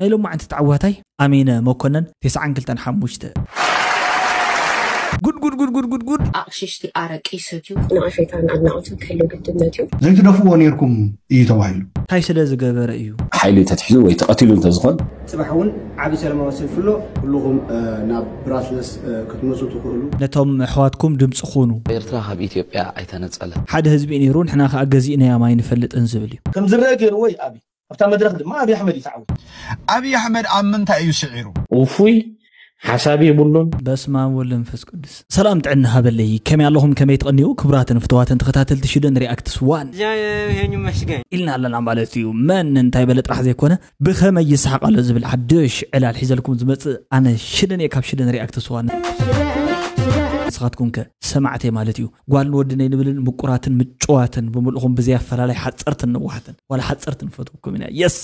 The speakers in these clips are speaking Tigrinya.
ናይ ሎማዓንቲ ተዓዋታይ ኣሚነ መኮነን ተስዓን ክልተን ሓሙሽተ። ጉድ ጉድ ጉድ ጉድ ጉድ ጉድ። ኣቕሽሽቲ ኣረቂ ይሰትዩ። ንኣሸይታን ኣድናቖትን ክህልው ግድነት እዩ። ዘይትደፍዎ ነርኩም እዩ ተባሂሉ። እንታይ ስለ ዝገበረ እዩ? ሓይሊ ተትሕዙ ወይ ተቐቲሉ እንተዝኾን ጽባሕ እውን ዓቢ ሰላማዊ ሰልፊ ኣሎ። ኩልኹም ናብ ብራስለስ ክትመጹ ትኽእሉ። ነቶም ኣሕዋትኩም ድምፂ ኩኑ። ኤርትራ ካብ ኢትዮጵያ ኣይተነጸለት። ሓደ ህዝቢ ነይሩ ንሕና ከዓ ገዚእናያ ማይ ንፈልጥን ዝብል እዩ። ከም ዝረአ ገይርዎ እዩ። ኣብይ ኣብታ መድረኽ ድማ ኣብይ ኣሕመድ እዩ ተዓዊቱ። ኣብይ ኣሕመድ ኣብ ምንታይ እዩ ስዒሩ? ውፉይ ሓሳብ የብሉን። በስመ ኣብ ወወልድ ወመንፈስ ቅዱስ። ሰላም ጥዕና ሃበለይ፣ ከመይ ኣለኹም? ከመይ ትቐንዩ? ክቡራትን ፍትዋትን ተኸታተልቲ ሽደን ሪኣክትስ ዋን ጃ ይሄኝ መስገን ኢልና ኣለና ማለት እዩ። መን እንታይ በለ ጥራሕ ዘይኮነ ብኸመይ ይስሓቕ ኣሎ ዝብል ሓድሽ ዕላል ሒዘልኩም ዝመጽእ ኣነ ሽደን እየ ካብ ሽደን ሪኣክትስ ዋን። ንስኻትኩም ከ ሰማዕተይ ማለት እዩ። ጓልን ወድን ኣይንብልን፣ ምቁራትን ምጭዋትን ብምልእኹም ብዘይ ኣፈላላይ ሓጸርትን ነዋሕትን ዋላ ሓጸርትን ንፈትወኩም ኢና። የስ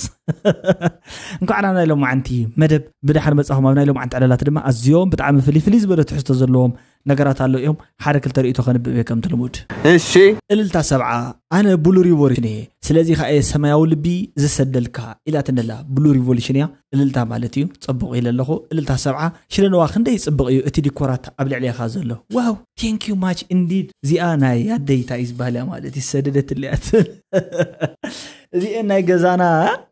እንኳዕ ናብ ናይ ሎማዓንቲ መደብ ብድሓን መጻኹም። ኣብ ናይ ሎማዓንቲ ዕላላት ድማ ኣዝዮም ብጣዕሚ ፍልይ ፍልይ ዝበለ ትሕዝቶ ዘለዎም ነገራት ኣለዉ እዮም። ሓደ ክልተ ርእይቶ ከንብብ እየ ከምቲ ልሙድ። እሺ እልልታ ሰብዓ ኣነ ብሉ ሪቮሉሽን እየ፣ ስለዚ ከኣ እየ ሰማያዊ ልቢ ዝሰደልካ ኢላትኒ ኣላ። ብሉ ሪቮሉሽን እያ እልልታ ማለት እዩ። ጽቡቕ ኢለ ኣለኹ። እልልታ ሰብዓ ሽለንዋ ክንደይ ጽቡቕ እዩ እቲ ዲኮራት ኣብ ልዕሌኻ ዘሎ። ዋው thank you much indeed። እዚኣ ናይ ኣደይ እንታይ እዩ ዝበሃል እያ ማለት እዩ ዝሰደደትለይ እያ ትብል። እዚኤን ናይ ገዛና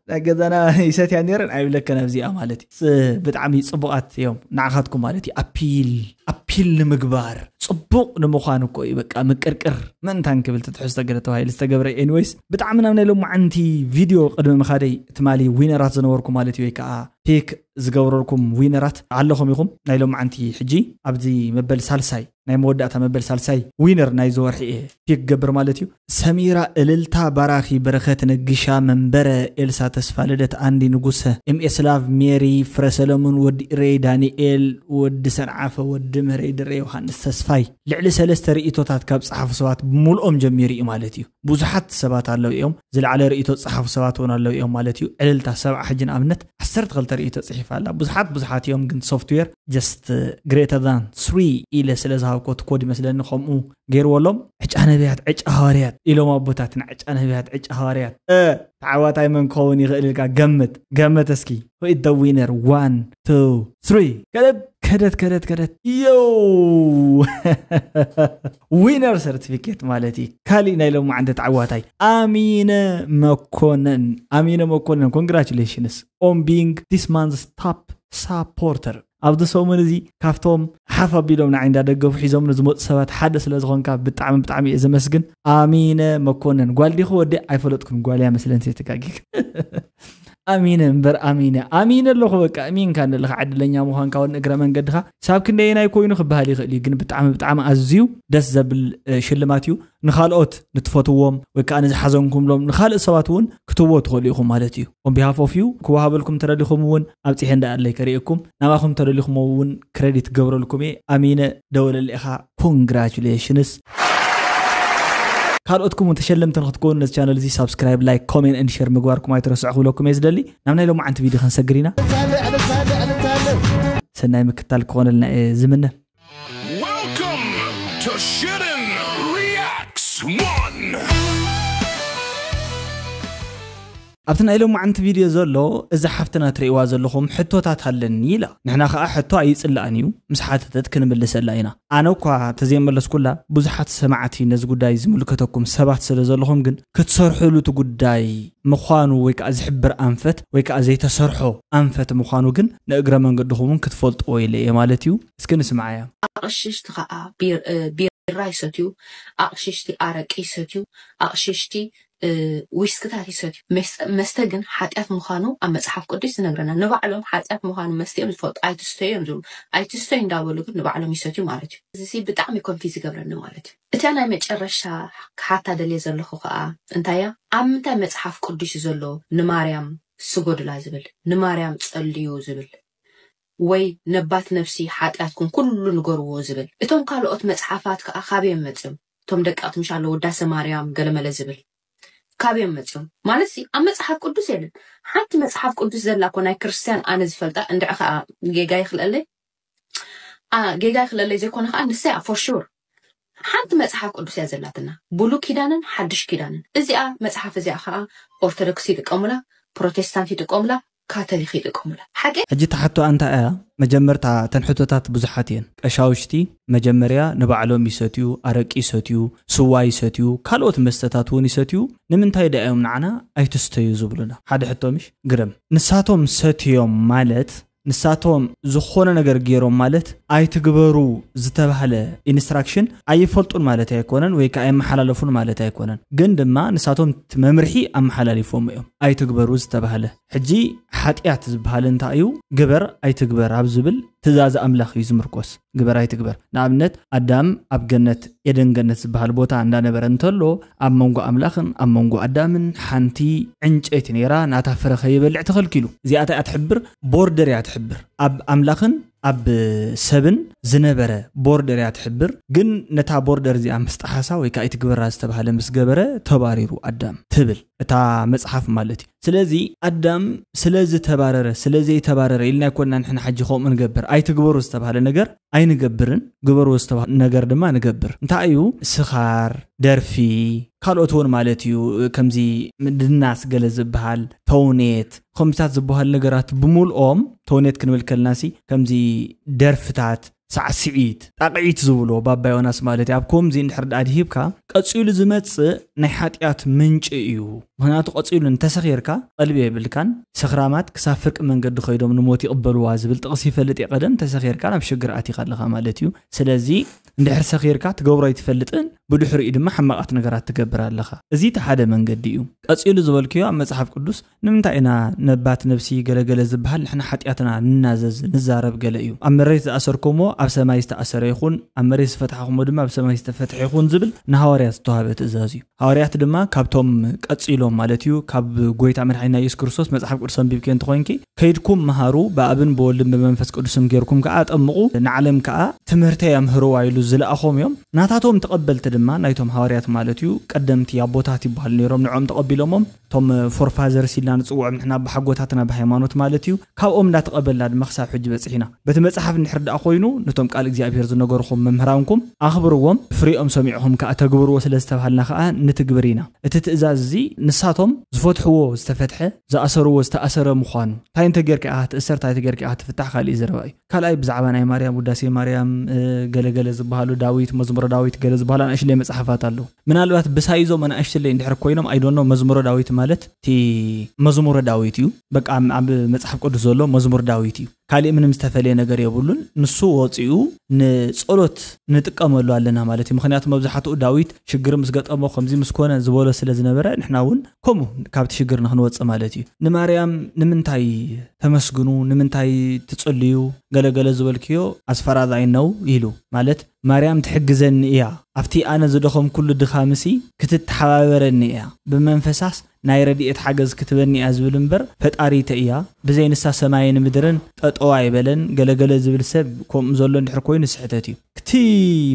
ናይ ገዛና ይሰትያ ነይረን ኣይብለከን ኣብዚኣ ማለት እዩ። ስ- ብጣዕሚ ጽቡቓት እዮም ንዓኻትኩም ማለት እዩ። ኣፒል ኣፒል ንምግባር ጽቡቕ ንምዃን እኮ እዩ በቃ ምቅርቅር ምእንታን ክብል ትትሕዝቶ ገለ ተባሂሉ ዝተገብረ። ኤኒዌይስ ብጣዕሚ ናብ ናይ ሎማዓንቲ ቪድዮ ቅድሚ ምኻደይ ትማሊ ዊነራት ዝነበርኩ ማለት እዩ ወይ ከዓ ፒክ ዝገብረልኩም ዊነራት ኣለኹም ኢኹም። ናይ ሎማዓንቲ ሕጂ ኣብዚ መበል ሳልሳይ ናይ መወዳእታ መበል ሳልሳይ ዊነር ናይ ዝወርሒ እየ ፒክ ገብር ማለት እዩ። ሰሚራ እልልታ ባራኺ በረኸት ነግሻ መንበረ ኤልሳ ተስፋ ልደት ኣንዲ ንጉሰ ኤምኤስ ላቭ ሜሪ ፍረ ሰለሙን ወዲ ኢረይ ዳንኤል ወዲ ሰንዓፈ ወዲ ምህረይ ድረ ዮሃንስ ተስፋይ ልዕሊ ሰለስተ ርእይቶታት ካብ ጸሓፉ ሰባት ብምልኦም ጀሚሩ እዩ ማለት እዩ። ብዙሓት ሰባት ኣለዉ እዮም ዝለዓለ ርእይቶ ዝጸሓፉ ሰባት እውን ኣለዉ እዮም ማለት እዩ። ዕልልታ ሰብዓ ሕጂ ንኣብነት ዓሰርተ ክልተ ርእይቶ ጽሒፋ ኣላ። ብዙሓት ብዙሓት እዮም ግን ሶፍትዌር just greater than three ኢለ ስለ ዝሃብኮ እቲ ኮድ ይመስለኒ ከምኡ ገይርዎ ኣሎም። ዕጫ ነቢያት ዕጫ ሃዋርያት ኢሎም ኣቦታትና ዕጫ ነቢያት ዕጫ ሃዋርያት እ ተዓዋታይ መን ክኸውን ይኽእል ኢልካ ገምት ገምት እስኪ። Who is the winner? One, two, three. ከደት ከደት ከደት ከደት ዮ ዊነር ሰርቲፊኬት ማለት እዩ። ካሊእ ናይ ሎማዓንቲ ተዓዋታይ ኣሚነ መኮነን ኣሚነ መኮነን congratulations on being this month's top supporter። ኣብዚ ሰሙን እዚ ካብቶም ሓፍ ኣቢሎም ንዓይ እንዳደገፉ ሒዞምኒ ዝመፁ ሰባት ሓደ ስለ ዝኾንካ ብጣዕሚ ብጣዕሚ እየ ዘመስግን። ኣሚነ መኮነን ጓል ዲኹ ወዲ ኣይፈለጥኩን ጓል እያ መስለኒ ተጋጊክ ኣሚነ እምበር ኣሚነ ኣሚነ ኣለኹ በቃ እሚንካ ንለኻ ዕድለኛ ምዃንካ ወን እግረ መንገድኻ ሳብ ክንደየናይ ኮይኑ ክበሃል ይኽእል እዩ ግን ብጣዕሚ ብጣዕሚ ኣዝዩ ደስ ዘብል ሽልማት እዩ። ንኻልኦት ንትፈትዎም ወይ ከዓ ንዝሓዘንኩምሎም ንኻልእ ሰባት እውን ክትህቦ ትኽእሉ ኢኹም ማለት እዩ። On behalf of you ክወሃበልኩም ተደሊኹም እውን ኣብፂሐ እንዳኣለይ ከርእየኩም ናባኹም ተደሊኹም እውን ክረዲት ክገብረልኩም እየ። ኣሚነ ደወለለ ኢኻ። ኮንግራቹሌሽንስ። ካልኦትኩም እውን ተሸለምቲ ንክትከውኑ ነዚ ቻነል እዚ ሳብስክራይብ ላይክ ኮሜንት ኤንድ ሼር ምግባርኩም ኣይትረስዑ ክብለኩም እየ ዝደሊ። ናብ ናይ ሎማዓንቲ ቪድዮ ክንሰግር ኢና። ሰናይ ምክታል ክኾነልና እየ ዝምነ። Welcome to Shitten Reacts One. ኣብቲ ናይ ሎማዓንቲ ቪድዮ ዘሎ እዛ ሓፍትና ትርእይዋ ዘለኹም ሕቶታት ኣለኒ ኢላ። ንሕና ኸዓ ሕቶ ኣይጽላእን እዩ ምስ ሓተተት ክንምልሰላ ኢና። ኣነ እኳ ተዘየመለስኩላ ብዙሓት ሰማዕቲ ነዚ ጉዳይ ዝምልከተኩም ሰባት ስለ ዘለኹም ግን ክትሰርሕሉ እቲ ጉዳይ ምዃኑ ወይ ከዓ ዝሕብር ኣንፈት ወይ ከዓ ዘይተሰርሖ ኣንፈት ምዃኑ ግን ንእግረ መንገድኹም እውን ክትፈልጥዎ ኢለ እየ ማለት እዩ። እስኪ ንስምዓያ። ኣቕሽሽቲ ኸዓ ቢራ ይሰትዩ፣ ኣቕሽሽቲ ኣረቂ ይሰትዩ፣ ኣቕሽሽቲ ዊስክታት ይሰትዩ። መስተ ግን ሓጢኣት ምዃኑ ኣብ መፅሓፍ ቅዱስ ዝነግረና። ንባዕሎም ሓጢኣት ምዃኑ መስተ እዮም ዝፈልጡ። ኣይትስተዩ እዮም ዝብሉ። ኣይትስተዩ እንዳበሉ ግን ንባዕሎም ይሰትዩ ማለት እዩ። እዚ ብጣዕሚ ኮንፊዝ ይገብረኒ ማለት እዩ። እቲያ ናይ መጨረሻ ክሓታ ደልየ ዘለኹ ከዓ እንታይ እያ? ኣብ ምንታይ መፅሓፍ ቅዱስ እዩ ዘሎ ንማርያም ስጎድላ ዝብል ንማርያም ጸልዩ ዝብል ወይ ነባት ነብሲ ሓጢኣትኩም ኩሉ ንገርዎ ዝብል እቶም ካልኦት መጽሓፋት ከኣ ካበዮም መጽዮም እቶም ደቀቕቲ ምሽ ኣሎ ውዳሰ ማርያም ገለመለ ዝብል ካበዮም መጽዮም ማለት ሲ ኣብ መጽሓፍ ቅዱስ የለን ሓንቲ መጽሓፍ ቅዱስ ዘላ እኮ ናይ ክርስትያን ኣነ ዝፈልጣ እንድዒ ከኣ ጌጋ ይኽልአለይ ጌጋ ይኽልአለይ ዘይኮነ ከኣ ንሳ እያ for sure ሓንቲ መጽሓፍ ቅዱስ እያ ዘላትና ብሉ ኪዳንን ሓድሽ ኪዳንን እዚኣ መጽሓፍ እዚኣ ከኣ ኦርቶዶክስ ይጥቀሙላ ፕሮቴስታንት ይጥቀሙላ ካቶሊክ ይጥቀሙላ። ሓቂ ሕጂ እታ ሕቶ ኣንታ እያ? መጀመርታ እተን ሕቶታት ብዙሓት እየን። ቀሻውሽቲ መጀመርያ ንባዕሎም ይሰትዩ፣ ኣረቂ ይሰትዩ፣ ስዋ ይሰትዩ፣ ካልኦት መስተታት እውን ይሰትዩ። ንምንታይ ደኣ እዮም ንዓና ኣይትስተዩ ዝብሉና? ሓደ ሕቶ ምሽ ግርም። ንሳቶም ሰትዮም ማለት ንሳቶም ዝኾነ ነገር ገይሮም ማለት ኣይትግበሩ ዝተባህለ ኢንስትራክሽን ኣይፈልጡን ማለት ኣይኮነን፣ ወይ ከዓ ኣይመሓላለፉን ማለት ኣይኮነን። ግን ድማ ንሳቶም እቲ መምርሒ ኣመሓላሊፎም እዮም። ኣይትግበሩ ዝተባህለ ሕጂ ሓጢኣት ዝበሃል እንታይ እዩ? ግበር ኣይትግበር ኣብ ዝብል ትእዛዝ ኣምላኽ እዩ ዝምርኮስ። ግበር ኣይትግበር። ንኣብነት ኣዳም ኣብ ገነት፣ ኤደን ገነት ዝበሃል ቦታ እንዳነበረ እንተሎ፣ ኣብ መንጎ ኣምላኽን ኣብ መንጎ ኣዳምን ሓንቲ ዕንጨይቲ ነይራ፣ ናታ ፍረ ከይበልዕ ተኸልኪሉ። እዚኣታ እያ ትሕብር፣ ቦርደር እያ ትሕብር። ኣብ ኣምላኽን ኣብ ሰብን ዝነበረ ቦርደር እያ ትሕብር። ግን ነታ ቦርደር እዚኣ ምስ ጠሓሳ ወይ ከዓ ኣይትግበራ ዝተባሃለ ምስ ገበረ ተባሪሩ ኣዳም ትብል እታ መጽሓፍ ማለት እዩ። ስለዚ ኣዳም ስለ ዝተባረረ፣ ስለ ዘይተባረረ ኢልና ኣይኮንና ንሕና ሕጂ ከምኡ ንገብር። ኣይትግበሩ ዝተባሃለ ነገር ኣይንገብርን፣ ግበሩ ዝተባሃለ ነገር ድማ ንገብር። እንታይ እዩ? ስኻር፣ ደርፊ፣ ካልኦት እውን ማለት እዩ። ከምዚ ምድናስ ገለ ዝበሃል፣ ተውኔት፣ ከምዚታት ዝበሃሉ ነገራት ብምልኦም፣ ተውኔት ክንብል ከለናሲ ከምዚ ደርፍታት፣ ሳዕስዒት፣ ጣቕዒት ዝብሎ ባባ ዮናስ ማለት እዩ። ኣብ ከምዚ እንድሕር ደኣ ድሂብካ ቀጺሉ ዝመጽእ ናይ ሓጢኣት ምንጪ እዩ። ምኽንያቱ ቀጺሉ እንተሰኺርካ ቀልቢ የብልካን። ሰኽራማት ክሳብ ፍርቂ መንገዲ ከይዶም ንሞት ይቕበልዋ ዝብል ጥቕሲ ይፈልጥ እየ ቀደም። እንተሰኺርካ ናብ ሽግር ኣቲኻ ኣለኻ ማለት እዩ። ስለዚ እንድሕር ሰኺርካ ትገብሮ ኣይትፈልጥን፣ ብድሕሪኡ ድማ ሕማቓት ነገራት ትገብር ኣለኻ። እዚ እቲ ሓደ መንገዲ እዩ። ቀጺሉ ዝበልክዮ ኣብ መጽሓፍ ቅዱስ ንምንታይ ኢና ነባት ነብሲ ገለገለ ዝበሃል ንሕና ሓጢኣትና ንናዘዝ ንዛረብ ገለ እዩ። ኣብ መሬት ዝኣሰርኩሞ ኣብ ሰማይ ዝተኣሰረ ይኹን፣ ኣብ መሬት ዝፈትሓኹሞ ድማ ኣብ ሰማይ ዝተፈትሐ ይኹን ዝብል ንሃዋርያት ዝተዋህበ ትእዛዝ እዩ። ሃዋርያት ድማ ካብቶም ቀጺሎም ማለት እዩ ካብ ጎይታ መድሓኒና ኢየሱስ ክርስቶስ መጽሓፍ ቅዱስ ኣንቢብክዮ እንተኾይንኪ ከይድኩም መሃሩ ብኣብን ብወልድን ብመንፈስ ቅዱስን ጌርኩም ከኣ ኣጠምቑ ንዓለም ከኣ ትምህርተይ ኣምህርዋ ኢሉ ዝለኣኾም እዮም። ናታቶም ተቐበልቲ ድማ ናይቶም ሃዋርያት ማለት እዩ ቀደምቲ ኣቦታት ይበሃሉ ነይሮም። ንዖም ተቐቢሎሞም እቶም ፎርፋዘርስ ኢልና ንጽውዖም ንሕና ብሓጎታትና ብሃይማኖት ማለት እዩ። ካብኦም እንዳተቐበልና ድማ ክሳብ ሕጂ በጺሕና። በቲ መጽሓፍ እንድሕር ደኣ ኮይኑ ነቶም ቃል እግዚኣብሔር ዝነገርኹም መምህራንኩም ኣኽብርዎም፣ ፍሬኦም ሰሚዕኹም ከኣ ተግብርዎ ስለ ዝተባሃልና ከኣ ንትግብር ኢና። እቲ ትእዛዝ እዚ ንሳቶም ዝፈትሕዎ ዝተፈትሐ፣ ዝኣሰርዎ ዝተኣሰረ ምዃኑ፣ እንታይ እንተ ጌርካ ኢኻ ትእሰር፣ እንታይ እንተ ጌርካ ኢኻ ትፍታሕ ካልእ ዘረባ እዩ። ካልኣይ ብዛዕባ ናይ ማርያም፣ ውዳሴ ማርያም፣ እ፣ ገለገለ ዝበሃሉ ዳዊት፣ መዝሙረ ዳዊት ገለ ዝበሃሉ ኣናእሽለይ መጽሓፋት ኣለዉ። ምናልባት ብሳይዞም ኣናእሽትለይ እንድሕር ኮይኖም ኣይዶኖ መዝሙረ ዳዊት ማለት እቲ መዝሙረ ዳዊት እዩ። በቃ ኣብ መጽሓፍ ቅዱስ ዘሎ መዝሙር ዳዊት እዩ። ካሊእ ምንም ዝተፈለየ ነገር የብሉን። ንሱ ወፂኡ ንፀሎት ንጥቀመሉ ኣለና ማለት እዩ። ምክንያቱ መብዛሕትኡ ዳዊት ሽግር ምስ ገጠሞ ከምዚ ምስ ኮነ ዝበሎ ስለ ዝነበረ ንሕና እውን ከምኡ ካብቲ ሽግር ንክንወፅእ ማለት እዩ። ንማርያም ንምንታይ ተመስግኑ ንምንታይ ትፅልዩ ገለገለ ዝበልክዮ ኣስፈራራይ ነው ኢሉ ማለት ማርያም ትሕግዘኒ እያ ኣብቲ ኣነ ዝደኸምኩሉ ድኻምሲ ክትተሓባበረኒ እያ ብመንፈሳስ ናይ ረድኤት ሓገዝ ክትበኒ እያ ዝብል እምበር ፈጣሪተ እያ ብዘይ ንሳ ሰማይን ምድርን ጠጠው ኣይበለን ገለገለ ዝብል ሰብ ከምኡ ዘሎ እንድሕር ኮይኑ ስሕተት እዩ። ክቲ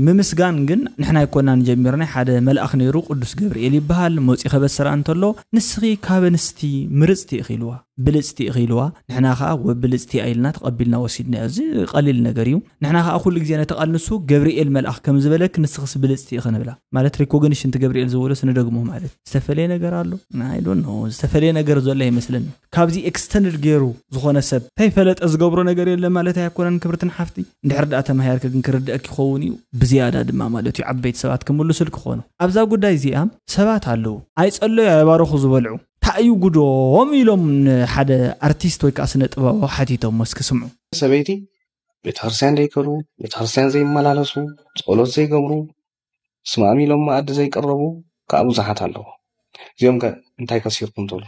ምምስጋን ግን ንሕና ኣይኮናን ጀሚርና ሓደ መልኣኽ ነይሩ ቅዱስ ገብርኤል ይበሃል መፂ ከበስራ እንተሎ ንስኺ ካብ ኣንስቲ ምርፅቲ ኢኺ ኢልዋ ብልፅቲ ኢኺ ኢልዋ ንሕና ከዓ ወብልፅቲ ኢልና ተቐቢልና ወሲድናዮ እዚ ቀሊል ነገር እዩ። ንሕና ከዓ ኩሉ ግዜ ነቲ ቃል ንሱ ገብርኤል መልኣኽ ከም ዝበለክ ንስኽስ ብልፅቲ ኢኺ ንብላ ማለት ሪኮግኒሽን እቲ ገብርኤል ዝበሎ ስንደግሞ ማለት ዝተፈለየ ነገር ኣሎ። I don't know ዝተፈለየ ነገር ዘሎ ይመስለኒ። ካብዚ ኤክስተንድድ ገይሩ ዝኾነ ሰብ እንታይ ፈለጠ ዝገብሮ ነገር የለ ማለት ኣይኮነን። ክብርትን ሓፍቲ እንድሕር ደኣ ተማሂርክ ግን ክርድአክ ይኸውን እዩ ብዝያዳ ድማ ማለት እዩ ዓበይቲ ሰባት ክምልሱል ክኾኑ ኣብዛ ጉዳይ እዚኣ ሰባት ኣለዉ ኣይጸለዩ ኣይባረኹ ዝበልዑ እንታይ እዩ ጉዶም ኢሎም ንሓደ ኣርቲስት ወይ ከዓ ስነ ጥበባዊ ሓቲቶም እስኪ ስምዑ። ሰበይቲ ቤተክርስትያን ዘይከዱ ቤተክርስትያን ዘይመላለሱ ጸሎት ዘይገብሩ ስማም ኢሎም መኣዲ ዘይቀረቡ ከዓ ብዙሓት ኣለዉ። እዚኦም ከ እንታይ ከሲርኩም ትብሉ?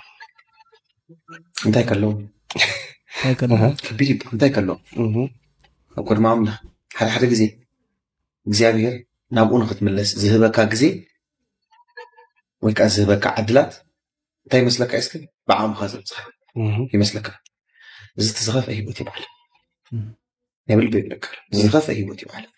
እንታይ ከለዉ? እንታይ ከለዉ? ከቢድ እዩ። እንታይ ከለዉ? ኣብ ቅድሚ ኣምላኽ ሓደ ሓደ ግዜ እግዚኣብሔር ናብኡ ንክትምለስ ዝህበካ ግዜ ወይ ከዓ ዝህበካ ዕድላት እንታይ ይመስለካ እስኪ ብዓቕምኻ ዘብፅሐ ይመስለካ። እዚ ተዝኸፍአ ህይወት ይበሃል። ናይ ብልቢ ይብለካ ኣሎ። ዝኸፍአ ህይወት እዩ ማለት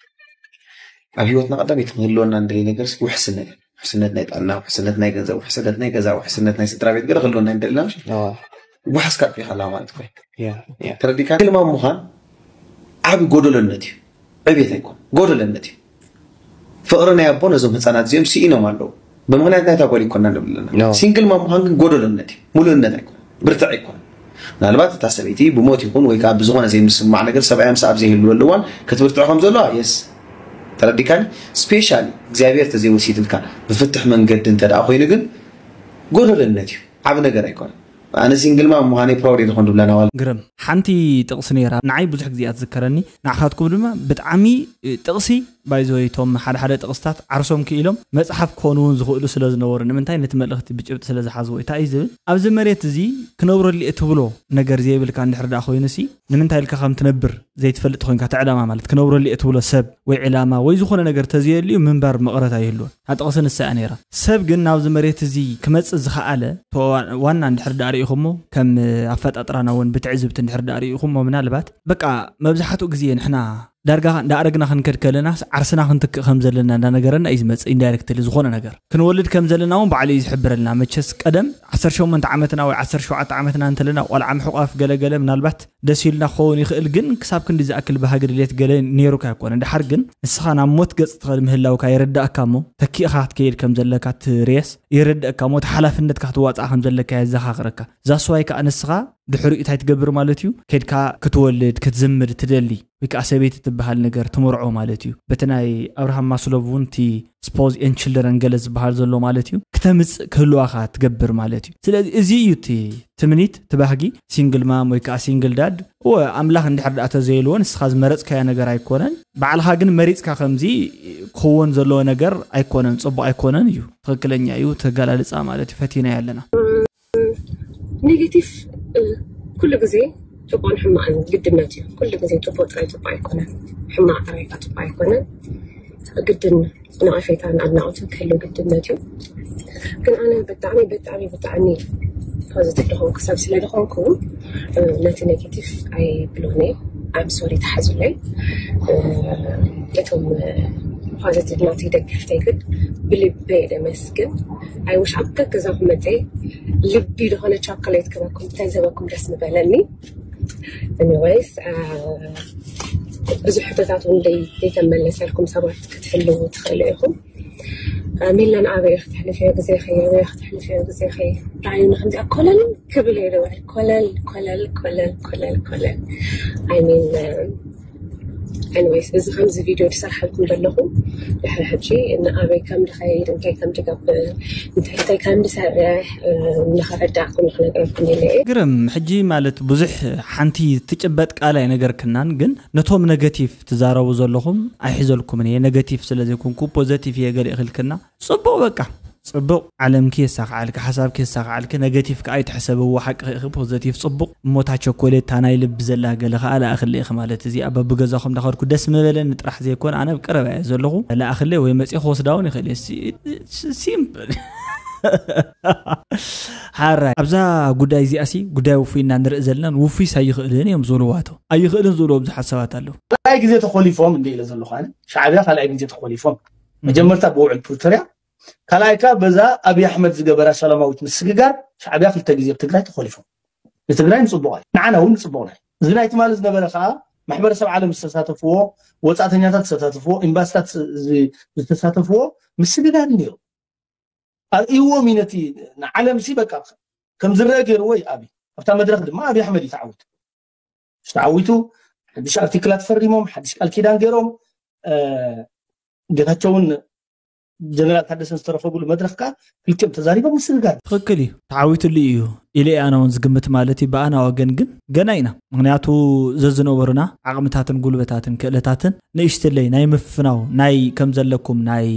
ኣብ ህይወትና ቀዳመይቲ ክህልወና እንደሊ ነገር ውሕስነት እዩ። ውሕስነት ናይ ጥዕና ውሕስነት ናይ ገንዘብ ውሕስነት ናይ ገዛ ውሕስነት ናይ ስድራ ቤት ገለ ክህልወና እንደልና ምሽ ዋሕስ ካብ ፊኻ ኣለዋ ማለት ኮይ ተረዲካ ግልማ ምዃን ዓብ ጎደለነት እዩ። ዕቤት ኣይኮን ጎደለነት እዩ። ፍቕሪ ናይ ኣቦ ነዞም ህፃናት እዚኦም ስኢኖም ኣለዉ። ብምክንያት ናይታ ጓል ይኮና ንብል ኣለና። ሲንግል ማም ምዃን ግን ጎደለነት እዩ፣ ሙሉእነት ኣይኮነን፣ ብርትዕ ኣይኮነን። ምናልባት እታ ሰበይቲ ብሞት ይኹን ወይ ከዓ ብዝኾነ ዘይምስማዕ ነገር ሰብኣያ ምስኣ ኣብ ዘይህልወሉ እዋን ክትብርትዖ ከም ዘለዋ የስ ተረዲካኒ። ስፔሻሊ እግዚኣብሔር ተዘይወሲድልካ ብፍትሕ መንገዲ እንተ ደኣ ኮይኑ ግን ጎደለነት እዩ፣ ዓብ ነገር ኣይኮነ። ኣነ ሲንግል ማም ምዃነይ ፕራውድ እየ ዝኾን ድብላ ናዋል። ግርም ሓንቲ ጥቕሲ ነይራ ንዓይ ብዙሕ ግዜ እያ ትዝከረኒ፣ ንዓኻትኩም ድማ ብጣዕሚ ጥቕሲ ባይዘወይ እቶም ሓደ ሓደ ጥቕስታት ዓርሶም ክኢሎም መፅሓፍ ክኾኑ እውን ዝኽእሉ ስለ ዝነበሩ ንምንታይ ነቲ መልእኽቲ ብጭብጢ ስለ ዝሓዝዎ እንታይ እዩ ዝብል ኣብዚ መሬት እዚ ክነብረሉ እየ ትብሎ ነገር ዘይብልካ እንድሕር ደኣ ኮይኑሲ ንምንታይ ኢልካ ከም ትነብር ዘይትፈልጥ ኮይንካ እቲ ዕላማ ማለት ክነብረሉ እየ ትብሎ ሰብ ወይ ዕላማ ወይ ዝኾነ ነገር ተዘየልዩ ምንባር መቕረት ኣይህልዎን። ኣጥቕሲ ንሳ እያ ነይራ። ሰብ ግን ናብዚ መሬት እዚ ክመፅእ ዝኸኣለ ዋና እንድሕር ደኣ ርኢኹሞ ከም ኣፈጣጥራና እውን ብትዕዝብቲ እንድሕር ደኣ ርኢኹሞ ምናልባት በቃ መብዛሕትኡ ግዜ ንሕና ዳርጋ እንዳኣረግና ክንከድ ከለናስ ዓርስና ክንትክእ ከም ዘለና እንዳነገረና እዩ ዝመፅእ ኢንዳይረክትሊ ዝኾነ ነገር ክንወልድ ከም ዘለና እውን ባዕሉ እዩ ዝሕብረልና መቸስ ቀደም ዓሰርተ ሸሞንተ ዓመትና ወይ ዓሰርተ ሸውዓተ ዓመትና እንተለና ቆልዓ ምሕቋፍ ገለገለ ምናልባት ደስ ኢሉና ክኸውን ይኽእል ግን ክሳብ ክንዲ ዝኣክል ባህጊ ድሌት ገለ ነይሩካ ኣይኮነ ድሓር ግን ንስኻ ናብ ሞት ገፅ ትኸድ ምህላውካ የረዳእካ እሞ ተኪእኻ ክትከይድ ከም ዘለካ ትርየስ የረድእካ እሞ እቲ ሓላፍነትካ ክትዋፅኣ ከም ዘለካ የዘኻኽረካ ዛስዋይ ከዓ ንስኻ ድሕሪኡ እንታይ ትገብር ማለት እዩ ከድካ ክትወልድ ክትዝምድ ትደሊ ወይ ከዓ ሰበይቲ ትበሃል ነገር ትምርዖ ማለት እዩ በቲ ናይ ኣብርሃም ማስሎቭ እውን እቲ ስፖዝ ኤን ችልድረን ገለ ዝበሃል ዘሎ ማለት እዩ ክተምፅእ ክህልዋኻ ትገብር ማለት እዩ ስለዚ እዚ እዩ እቲ ትምኒት እቲ ባህጊ ሲንግል ማም ወይ ከዓ ሲንግል ዳድ እወ ኣምላኽ እንድሕር ደኣ ተዘይልዎ ንስኻ ዝመረፅካዮ ነገር ኣይኮነን ባዕልኻ ግን መሪፅካ ከምዚ ክኸውን ዘለዎ ነገር ኣይኮነን ፅቡቕ ኣይኮነን እዩ ትኽክለኛ እዩ ተገላልፃ ማለት እዩ ፈቲና ኣለና ኔጌቲቭ ኩሉ ግዜ ፅቡቅን ሕማቅን ግድነት እዩ። ኩሉ ግዜ ፅቡቅ ጥራይ ፅቡቅ ኣይኮነን፣ ሕማቅ ጥራይ ከዓ ፅቡቅ ኣይኮነን። ግድን ነቀፌታን ኣድናቆትን ክህሉ ግድነት እዩ። ግን ኣነ ብጣዕሚ ብጣዕሚ ብጣዕሚ ፖዚቲቭ ዝኮንኩ ሰብ ስለ ዝኮንኩ ነቲ ኔጌቲቭ ኣይብሎን እየ። I'm sorry ተሓዙለይ። እቶም ፖዚቲቭ ናተይ ደገፍተይ ግን ብልበይ ደመስግን። I wish ኣብ ገገዛኩም መፅየ ልቢ ዝኾነ ቻኮሌት ክበኩም እንታይ ዘበኩም ደስ ምበለኒ። Anyways ብዙሕ ሕቶታት እውን ዘይተመለሰልኩም ሰባት ክትህልዉ ትኽእሉ ኢኹም። ሚለን ኣበይ ክትሕልፍዮ ግዜኺ ኣበይ ክትሕልፍዮ ግዜኺ ራእዩ ንክምዚኣ ኮለል ክብል እየ ደውዕል ኮለል ኮለል ኮለል ኮለል ኮለል I mean Anyways እዚ ከምዚ ቪድዮ ዝሰርሓልኩም ዘለኹ ድሕሪ ሕጂ ንኣበይ ከም ድኸይድ እንታይ ከም ድገብር እንታይ እንታይ ከም ድሰርሕ ንኸረዳእኩም ንክነግረኩም ኢለ እየ። ግርም ሕጂ ማለት ብዙሕ ሓንቲ ትጭበጥ ቃል ኣይነገርክናን ግን ነቶም ነገቲቭ ትዛረቡ ዘለኹም ኣይሕዘልኩምን እየ ነገቲቭ ስለ ዘይኮንኩ ፖዘቲቭ እየ ገለ ኢኽልክና ጽቡቕ በቃ ጽቡቕ ዓለምኪ የሳኽዓልኪ ሓሳብኪ የሳኽዓልኪ ነገቲቭ ከኣ ኣይትሕሰብዎ ሓቅኺ ኢኺ ፖዘቲቭ ጽቡቕ እሞ እታ ቸኮሌታ ናይ ልቢ ዘላ ገለ ከኣ ለኣኽለይ ኢኺ ማለት እዚኣ በብገዛኹም እንዳኸድኩ ደስ ምበለኒ ጥራሕ ዘይኮነ ኣነ ኣብ ቀረባ እየ ዘለኹ ለኣኽለይ ወይ መጺእ ክወስዳ እውን ይኽእል እየ ሲምፕል ሓራይ ኣብዛ ጉዳይ እዚኣ ሲ ጉዳይ ውፉይ ኢና ንርኢ ዘለና ውፉይስ ኣይኽእልን እዮም ዝብልዋቶ ኣይኽእልን ዝብልዎ ብዙሓት ሰባት ኣለዉ ካልኣይ ግዜ ተኾሊፎም እንደ ኢለ ዘለኹ ኣነ ሻዕብያ ካልኣይ ግዜ ተኾሊፎም መጀመርታ ብውዕል ፕሪቶርያ ካልኣይ ከዓ በዛ ኣብይ ኣሕመድ ዝገበራ ሰላማዊት ምስግጋር ሻዕብያ ክልተ ግዜ ኣብ ትግራይ ተኾሊፎም ንትግራይ ንፅቡቕ እዩ ንዓና እውን ንፅቡቕና እዩ እዚ ናይ ትማሊ ዝነበረ ከዓ ማሕበረሰብ ዓለም ዝተሳተፍዎ ወፃእተኛታት ዝተሳተፍዎ ኤምባስታት ዝተሳተፍዎ ምስግጋር እዩ ነይሩ ኣርእይዎም እዩ ነቲ ንዓለም ሲ በቃ ከም ዝረአ ገይርዎ እዩ ኣብይ ኣብታ መድረክ ድማ ኣብይ ኣሕመድ እዩ ተዓዊቱ ተዓዊቱ ሓድሽ ኣርቲክላት ፈሪሞም ሓድሽ ቃል ኪዳን ገይሮም ጌታቸውን ጀነራል ታደሰን ዝተረኸብሉ መድረክ ከዓ ክልቲኦም ተዛሪቦም ምስግጋር ትኽክል እዩ ተዓዊትሉ እዩ ኢለ ኣነ እውን ዝግምት ማለት እዩ ብኣና ወገን ግን ገና ኢና ምክንያቱ ዘዝነበሩና ዓቕምታትን ጉልበታትን ክእለታትን ንእሽትለይ ናይ ምፍናው ናይ ከም ዘለኩም ናይ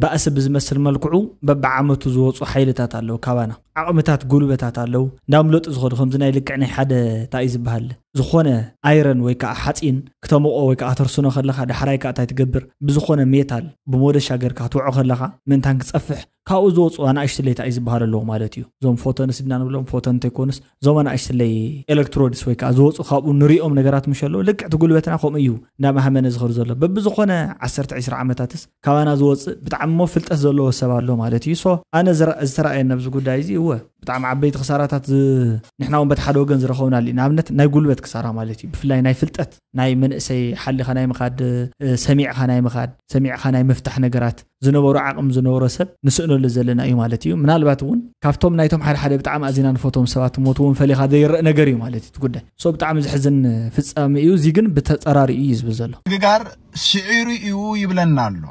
ባእሲ ብዝመስል መልክዑ በብዓመቱ ዝወፁ ሓይልታት ኣለዉ ካባና ዓቕምታት ጉልበታት ኣለዉ እንዳምለጡ ዝኸዱ ከምዚ ናይ ልክዕ ናይ ሓደ እንታይ እዩ ዝበሃል ዝኾነ ኣይረን ወይ ከዓ ሓፂን ክተምቆ ወይ ከዓ ተርስኖ ከለካ ዳሕራይ ከዓ እንታይ ትገብር ብዝኾነ ሜታል ብሞደሻ ገርካ ክትውዖ ከለካ ምእንታን ክፀፍሕ ካብኡ ዝወፁ ኣናእሽትለይ እንታይ እዩ ዝበሃል ኣለዉ ማለት እዩ እዞም ፎቶንስ ኢና ንብሎም ፎቶን እንተይኮኑስ እዞም ኣናእሽትለይ ኤሌክትሮድስ ወይ ከዓ ዝወፁ ካብኡ ንሪኦም ነገራት ምሽ ኣለዉ ልክዕ እቲ ጉልበትና ከምኡ እዩ እንዳማሃመነ ዝኸዱ ዘሎ በብዝኾነ ዓሰርተ ዕስራ ዓመታትስ ካባና ዝወፅእ ብጣዕሚ እሞ ፍልጠት ዘለዎ ሰብ ኣሎ ማለት እዩ so ኣነ ዝተረኣየኒ ኣብዚ ጉዳይ እዚ እወ ብጣዕሚ ዓበይቲ ክሳራታት ዝ- ንሕና እውን በቲ ሓደ ወገን ዝረኸብና ኣሉ። ንኣብነት ናይ ጉልበት ክሳራ ማለት እዩ። ብፍላይ ናይ ፍልጠት፣ ናይ መንእሰይ ሓሊኻ ናይ ምኻድ፣ እ፣ ሰሚዕኻ ናይ ምኻድ፣ ሰሚዕኻ ናይ ምፍታሕ ነገራት ዝነበሩ ዓቕም ዝነበሮ ሰብ ንስእነሉ ዘለና እዩ ማለት እዩ። ምናልባት እውን ካብቶም ናይቶም ሓደ ሓደ ብጣዕሚ ኣዚና ንፈትዎም ሰባት ሞት እውን ፈሊኻ ዘይረእ ነገር እዩ ማለት እዩ እቲ ጉዳይ። ሶ ብጣዕሚ ዝሕዝን ፍጻሜ እዩ። እዚ ግን ብተጸራሪ እዩ ዝብል ዘሎ። ምግጋር ስዒሩ እዩ ይብለና ኣሎ።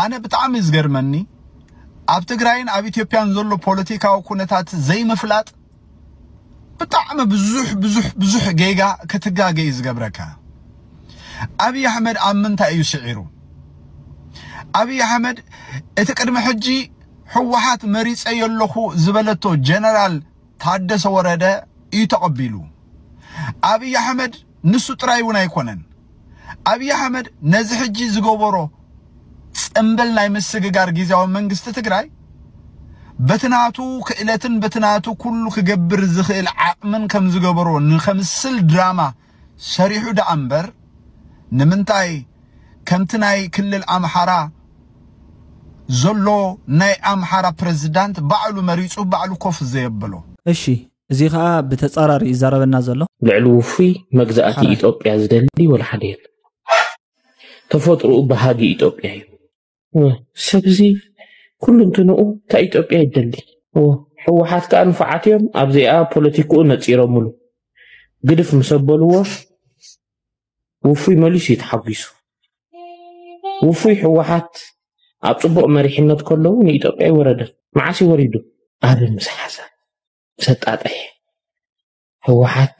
ኣነ ብጣዕሚ ዝገርመኒ ኣብ ትግራይን ኣብ ኢትዮጵያን ዘሎ ፖለቲካዊ ኩነታት ዘይምፍላጥ ብጣዕሚ ብዙሕ ብዙሕ ብዙሕ ጌጋ ክትጋገ እዩ ዝገብረካ። ኣብይ ኣሕመድ ኣብ ምንታይ እዩ ስዒሩ? ኣብይ ኣሕመድ እቲ ቅድሚ ሕጂ ህወሓት መሪፀ የለኹ ዝበለቶ ጀነራል ታደሰ ወረደ እዩ ተቐቢሉ። ኣብይ ኣሕመድ ንሱ ጥራይ እውን ኣይኮነን። ኣብይ ኣሕመድ ነዚ ሕጂ ዝገበሮ ጽምብል ናይ ምስግጋር ግዝያዊ መንግስቲ ትግራይ በቲ ናቱ ክእለትን በቲ ናቱ ኩሉ ክገብር ዝኽእል ዓቕምን ከም ዝገበሮ ንኸምስል ድራማ ሰሪሑ ደኣ እምበር ንምንታይ ከምቲ ናይ ክልል ኣምሓራ ዘሎ ናይ ኣምሓራ ፕረዚዳንት ባዕሉ መሪጹ ባዕሉ ኮፍ ዘየበሎ? እሺ፣ እዚ ኸኣ ብተጻራሪ ይዛረበና ዘሎ። ልዕሊ ውፉይ መግዛእቲ ኣረ። ኢትዮጵያ ዝደሊ ወላ ሓደ የለን። ተፈጥሮኡ ባህጊ ኢትዮጵያ እዩ። እወ፣ ሰብ እዚ ኩሉ እንትንኡ እታ ኢትዮጵያ ይደሊ። እወ፣ ህወሓት ከኣ ንፉዓት እዮም። ኣብዚኣ ፖለቲክኡ ነጺሮምሉ። ግድፍ ምስ ኣበልዎ ውፉይ መሊሱ እዩ ተሓጒሱ። ውፉይ ህወሓት ኣብ ጽቡቕ መሪሕነት ከለዉ ንኢትዮጵያ ይወረደ። መዓስ እዩ ወሪዱ? ኣብ ምስ ሓዛ ምስ ኣጣጠሐ ህወሓት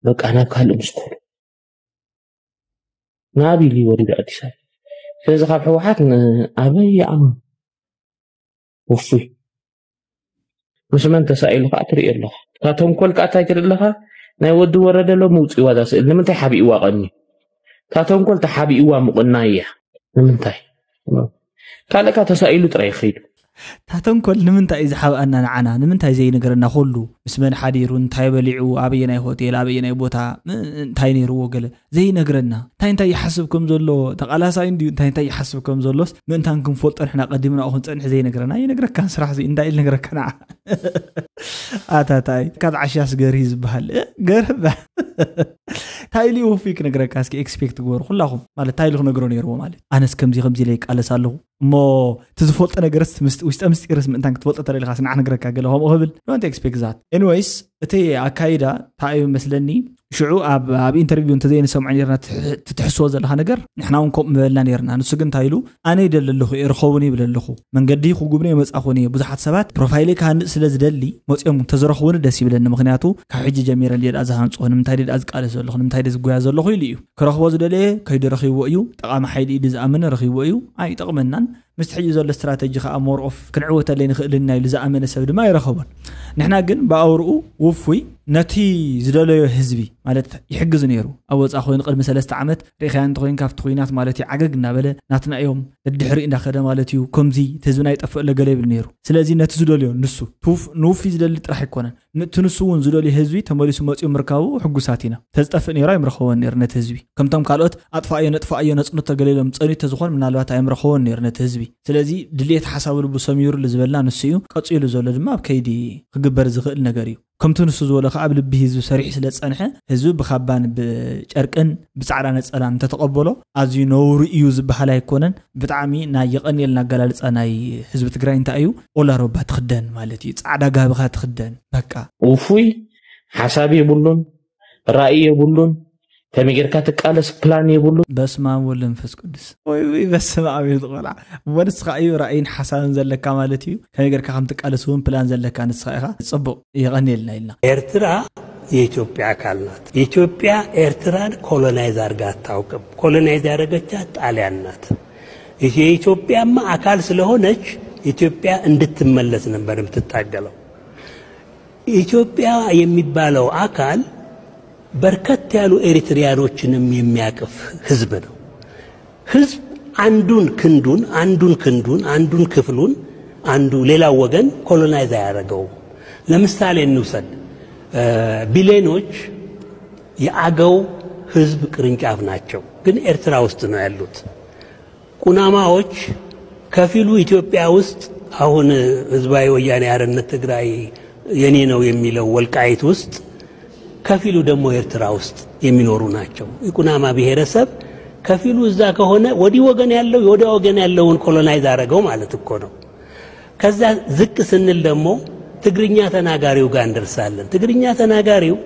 በቃ ናብ ካልእ ምስ ኮኑ ናብ ኢሉ እዩ ወሪዱ ኣዲስ ኣበባ። ስለዚ ካብ ህወሓት ን-፣ ኣበይ ይኣምኑ? ውፉይ ምስ መን ተሳኢሉ ከዓ ትርኢ ኣለኻ። እታ ተንኮል ከዓ እንታይ ትርኢ ኣለኻ? ናይ ወዲ ወረደ ሎሚ ውፅእዋ እዛ ስእል ንምንታይ ሓቢእዋ ቀኒ? እታ ተንኮል ተሓቢእዋ ምቑና እያ። ንምንታይ? ካልእ ከዓ ተሳኢሉ ጥራይ ይኸይዱ። እታ ተንኮል ንምንታይ እዩ ዝሓብኣና ንዓና? ንምንታይ ዘይነገረና? ኩሉ ምስ መን ሓዲሩ፣ እንታይ በሊዑ፣ ኣበየናይ ሆቴል፣ ኣበየናይ ቦታ፣ ም-፣ እንታይ ነይርዎ ገለ ዘይነግረና? እንታይ እንታይ ይሓስብ ከም ዘሎ፣ ተቓላሳይ እንድዩ፣ እንታይ እንታይ ይሓስብ ከም ዘሎስ ምእንታን ክንፈልጦ ንሕና ቀዲምና ክንጸንሕ ዘይነግረና? ይነግረካን ስራሕ እዚ እንታይ ኢሉ ነግረካ ንዓ? ኣታታይ፣ ካብ ዓሻስ ገርሂ ዝበሃል፣ እ፣ ገርህ በ-፣ እንታይ ኢሉ ይውፊ ክነግረካ? እስኪ ኤክስፔክት ግበሩ ኩላኹም። ማለት እንታይ ኢሉ ክነግሮ ነይርዎ ማለት? ኣነስ ከምዚ ከምዚ ኢለ ይቃለስ ኣለኹ። እሞ እቲ ዝፈልጦ ነገርስ ምስ-፣ ውሽጠ ምስጢርስ ምእንታን ክትፈልጦ ተደሊኻስ ንዓ ክነግረካ ገለ ከምኡ ክብል? Don't expect that። Anyways፣ እቲ ኣካይዳ እንታይ እዩ መስለኒ? ሽዑ ኣብ፣ ኣብ ኢንተርቪው እንተዘይንሰምዖ ነርና ትሕ-፣ ትትሕስዎ ዘለኻ ነገር ንሕና እውን ከምኡ ምበልና ነርና። ንሱ ግን እንታይ ኢሉ? ኣነ ይደሊ ኣለኹ እየ፣ ርኸቡኒ ይብል ኣለኹ። መንገዲ ክጉብነ ይመጻኹን እየ። ብዙሓት ሰባት ፕሮፋይለይ ክሃንጽ ስለ ዝደሊ መጺኦም እንተዝረኽቡኒ ደስ ይብለኒ። ምኽንያቱ ካብ ሕጂ ጀሚረ እንድየ ደኣ ዝሃንጽኹ፣ ንምንታይ ድየ ደኣ ዝቃለስ ዘለኹ፣ ንምንታይ ድየ ዝጎያ ዘለኹ ኢሉ እዩ። ክረኽቦ ዝደለየ ከይዱ ረኺብዎ እዩ። ጠቓሚ ሓይሊ እዩ ዝኣምን ረኺብዎ እዩ። ኣይጠቕመናን። ምስቲ ሕጂ ዘሎ ስትራተጂ ከኣ more of ክንዕወተለይ ንኽእል ኢና ኢሉ ዝኣመነ ሰብ ድማ ኣይረኸቦን። ንሕና ግን ብኣውርኡ ውፉይ ነቲ ዝደለዮ ህዝቢ ማለት ይሕግዝ ነይሩ። ኣብ ወጻኢ ኮይኑ ቅድሚ ሰለስተ ዓመት ርኢኻዮ እንተኾይንካ ኣብቲ ኹናት ማለት እዩ ዓገግ እናበለ ናትና እዮም ደድሕሪ እንዳኸደ ማለት እዩ። ከምዚ እቲ ህዝብና ይጠፍእ ኣሎ ገለ ይብል ነይሩ። ስለዚ ነቲ ዝደልዮ ንሱ ትውፍ-፣ ንውፉይ ዝደሊ ጥራሕ ኣይኮነን። ን-፣ እቲ ንሱ እውን ዝደልዮ ህዝቢ ተመሊሱ መጺኡ ምርካቡ ሕጉሳት ኢና። ተዝጠፍእ ነይሩ ኣይምረኸቦን ነይሩ ነቲ ህዝቢ። ከምቶም ካልኦት ኣጥፋእዮ ነጥፋእዮ ነጽንቶ ገለ ኢሎም ጸኒቶ ዝኾን ምናልባት ኣይምረኸቦን ነይሩ ነቲ ህዝቢ። ስለዚ ድልየት ሓሳብ ልቡ ሰሚሩሉ ዝበልና ንሱ እዩ። ቀጺሉ ዘሎ ድማ ኣብ ከይዲ ክግበር ዝኽእል ነገር እዩ። ከምቲ ንሱ ዝበሎ ከኣ ኣብ ልቢ ህዝቢ ሰሪሑ ስለ ዝጸንሐ ህዝቢ ብኻባን ብጨርቅን ብጻዕዳ ነጸላን እንተተቐበሎ ኣዝዩ ነውሪ እዩ ዝበሃል ኣይኮነን። ብጣዕሚ ናይ የቐንየልና ኣገላልጻ ናይ ህዝቢ ትግራይ እንታይ እዩ? ኦላሮባ ትኽደን ማለት እዩ። ጻዕዳ ጋብኻ ትኽደን በቃ። ውፉይ ሓሳብ የብሉን፣ ራእይ የብሉን፣ ከመይ ጌርካ ትቃለስ ፕላን የብሉን። በስመ ኣብ ወወልድ ወመንፈስ ቅዱስ። ወይ ወይ፣ በስመ ኣብ እዩ ዝቆልዓ። እሞ ንስኻ እዩ ራእይን ሓሳብን ዘለካ ማለት እዩ። ከመይ ጌርካ ከም ትቃለስ እውን ፕላን ዘለካ ንስኻ ኢኻ። ጽቡቕ፣ የቐንየልና ኢልና። ኤርትራ የኢትዮጵያ ኣካል ናት። ኢትዮጵያ ኤርትራን ኮሎናይዝ አድርጋ አታውቅም። ኮሎናይዝ ያደረገቻት ጣሊያን ናት። የኢትዮጵያማ አካል ስለሆነች ኢትዮጵያ እንድትመለስ ነበር የምትታገለው። ኢትዮጵያ የሚባለው አካል በርከት ያሉ ኤሪትሪያኖችንም የሚያቅፍ ህዝብ ነው። ህዝብ አንዱን ክንዱን፣ አንዱን ክንዱን፣ አንዱን ክፍሉን አንዱ ሌላው ወገን ኮሎናይዝ አያደርገውም። ለምሳሌ እንውሰድ፣ እ፣ ቢሌኖች የአገው ህዝብ ቅርንጫፍ ናቸው፣ ግን ኤርትራ ውስጥ ነው ያሉት። ቁናማዎች ከፊሉ ኢትዮጵያ ውስጥ አሁን ህዝባዊ ወያኔ ሓርነት ትግራይ የኔ ነው የሚለው ወልቃይት ውስጥ፣ ከፊሉ ደግሞ ኤርትራ ውስጥ የሚኖሩ ናቸው። የኩናማ ብሔረሰብ ከፊሉ እዛ ከሆነ፣ ወዲህ ወገን ያለው የወዲያ ወገን ያለውን ኮሎናይዝ አደረገው ማለት እኮ ነው። ከዛ ዝቅ ስንል ደግሞ ትግርኛ ተናጋሪው ጋር እንደርሳለን። ትግርኛ ተናጋሪው